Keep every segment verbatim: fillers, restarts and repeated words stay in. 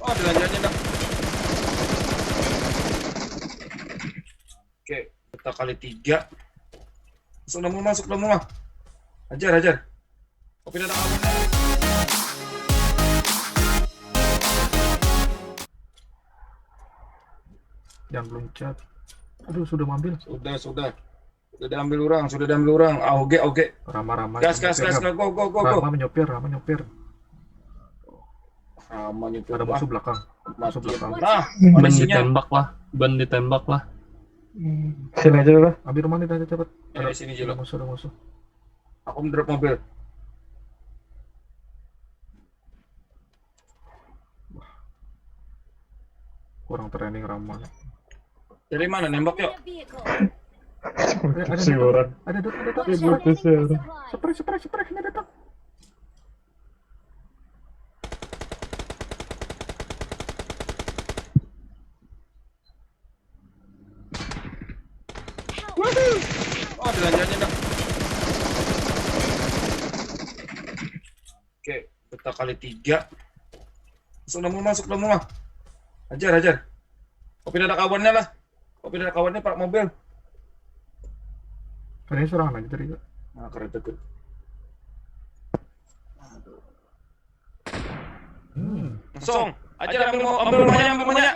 Oh, ada lanjutnya dah. Oke, kita kali tiga. Masuk dalam rumah, masuk dalam rumah. Hajar, hajar. Kopi dadak awan. Jangan loncat. Aduh, sudah mengambil. Sudah, sudah. Sudah diambil orang, sudah diambil orang. Ah, oke, oke. Rama, Rama. Gas, gas, gas, gas. Go, go, go, go. Rama menyopir, Rama nyopir. Rama nyopir. Ada musuh belakang. Musuh belakang. Nah, ban ditembak lah, ban ditembak lah. Sini aja lah. Ambil rumah nih, aja cepet. Eh, ada sini aja, ada musuh, ada musuh. Aku drop mobil. Wah. Kurang training Rama. Dari mana nembak, yuk? Ada, ada, ada, ada, ada, ada. Spray, spray, spray, ini ada. Oh, ada lanjutnya dah. Oke, kita kali tiga. Masuk dalam rumah, masuk dalam rumah. Hajar, hajar. Kopi dadak kawannya lah. Kopi dadak kawannya parak mobil. Kayaknya serangan aja tadi, Kak. Nah, kereta tuh. Hmm. Langsung. Aja ambil, ambil rumahnya, ambil rumahnya.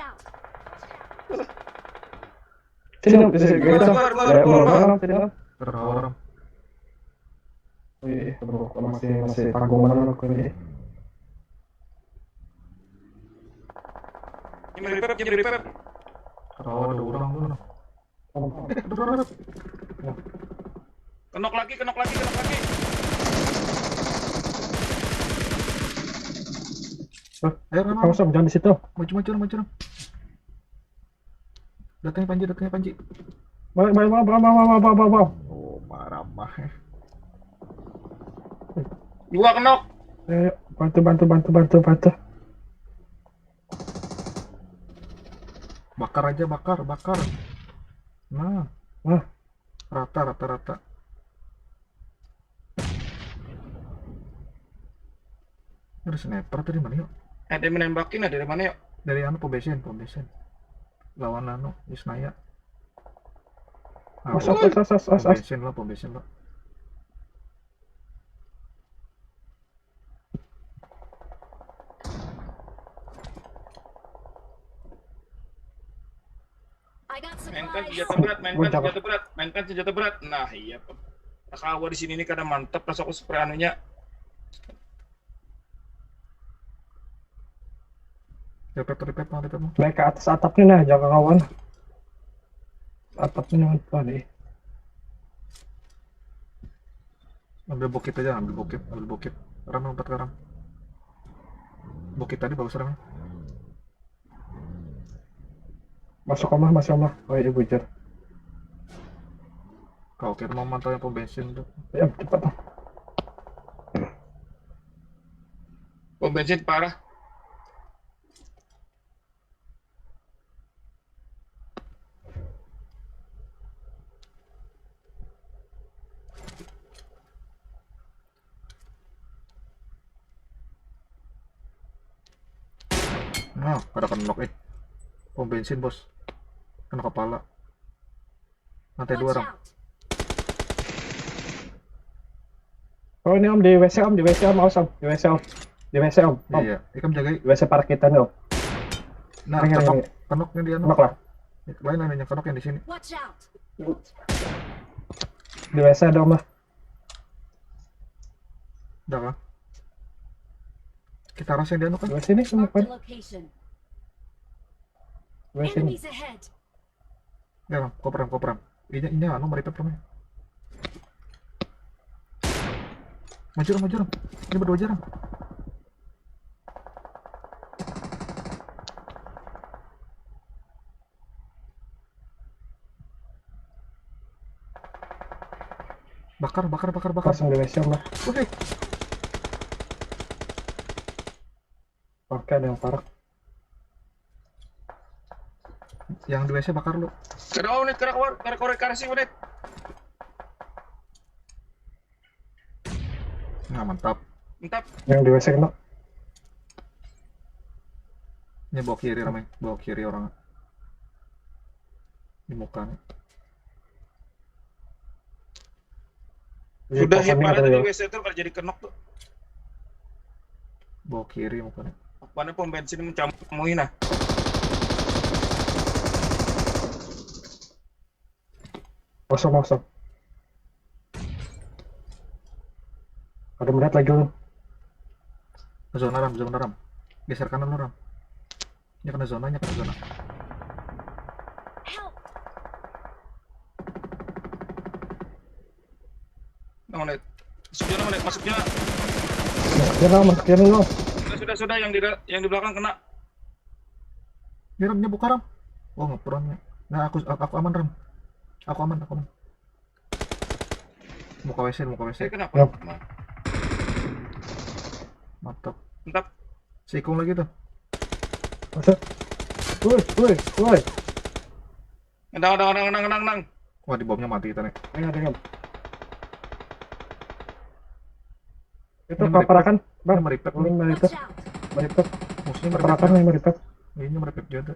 Sini, sini, sini. Keluar, keluar, keluar, keluar. Orang. Wih, aduh, aku masih, masih tanggungan aku ini. Ini repep, ini repep. Kalau ada orang tuh. Kenok lagi, kenok lagi, kenok lagi. Hah? Ayo, Ram, Ram. Langsung, jangan di situ. Maju, maju, maju, Ram. Datangnya Panji, datangnya Panji. Balik, balik, balik, balik, balik, balik, balik, balik. Oh, marah mah. Dua kenok. Eh, bantu, bantu, bantu, bantu, bantu. Bakar aja, bakar, bakar. Nah. Nah. Rata, rata, rata. Ada sniper tadi mana, yuk? Ada yang menembakkan, ada dari mana, yuk? Dari anu, pom bensin, pom bensin. Lawan anu, Isnaya. Nah, As, as, as, as, as, as, as. Pom bensin lo, pom bensin lo. I got supplies. Mainkan senjata berat, mainkan senjata berat, mainkan senjata berat. Nah, iya, Pak. Kawa di sini nih kada mantap, rasa aku spray anunya. Repet, repet, repet, repet. Naik ke atas atapnya, nah, jaga kawan. Atapnya, nah, tadi. Ambil bukit aja, ambil bukit, ambil bukit. Ram, lompat ke Ram. Bukit tadi bagus, Ram. Masuk rumah, masuk rumah. Oh iya, bujur. Kau kira mau mantau yang pom bensin tuh. Ya, cepat lah. Pom bensin parah. Nah, kada kenok, eh. Pom bensin, bos. Kena kepala. Lantai dua orang. Watch out. Oh, ini, Om, di W C, Om, di W C, Om, awas, Om, di W C, Om. Di W C, Om. Om. Iya, ikam jagai. Di W C parkir kita nih, Om. Nah, ini, ini, kenok, ini. Kenok yang di anu. Kenok lah. Lain, lain yang kenok yang di sini. Watch out. Di W C ada, Om, lah. Udah kah? Kita rasa yang di anu kan? Di W C ini semua kan? Marked a location. Di W C ini. Enemies ahead. Ya, Ram, koperan, koperan. Ini, ini anu, meripet, Ram. Maju, Ram, maju, Ram. Ini berdua aja, Ram. Bakar, bakar, bakar, bakar. Langsung di W C, Mbah. Wih. Oke, ada yang parak. Yang di W C bakar lu. Kada mau nih, kada keluar, kada keluar, kada sih, udah. Nah, mantap. Mantap. Yang di W C kena. Ini bawa kiri ramai, bawa kiri orang. Di muka nih. Sudah ya, pada tadi W C itu kalau jadi kenok tuh. Bawa kiri muka nih. Apanya pom bensin mencamui nah. Kosong kosong. Ada melihat lagi lu. Zona ram, zona ram. Geser kanan lu ram. Ini kena zona, ini kena zona. Nang mana? Masuk zona mana? Masuk zona. Masuk zona, masuk zona lu. Sudah, sudah, sudah, yang di yang di belakang kena. Ini ram, ini buka ram. Oh, ngepronnya. Nah, aku aku aman ram. Aku aman, aku aman. Muka W C, muka W C. Saya kenapa? Yap. Mantap. Entap. Sikung lagi tuh. Masuk. Woi, woi, woi. Ngendang, ngendang, ngendang, ngendang, ngendang. Wah, di bomnya mati kita nih. Ayo, ayo. Itu Ini paparakan, Ini bang. meripet Belum nih. meripet, meripet. Musuhnya meripet. Paparakan yang meripet. Ini meripet juga.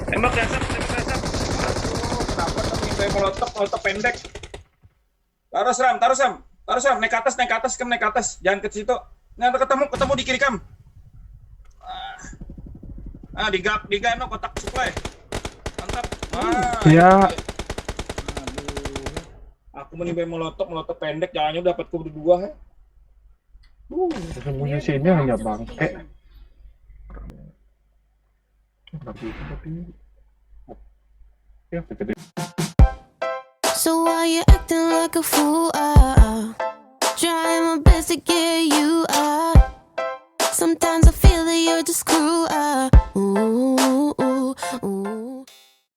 Tembak dasar, tembak dasar. Aduh, kenapa tuh minta molotok, molotok pendek? Taruh ram, taruh ram, taruh ram, naik ke atas, naik ke atas, kam naik ke atas, jangan ke situ. Nah, ketemu, ketemu di kiri kam. Ah, ah di gap, di gap, no, kotak supply. Mantap. Ah, Iya. Aduh. Aku menimbang molotok, molotok pendek, jangan dapatku berdua ya. Sesungguhnya sini hanya bangke. Tapi tapi Ya, gede. So why you acting like a fool? Ah, ah. Trying my best to get you out. Sometimes I feel that you're just cruel. Ah,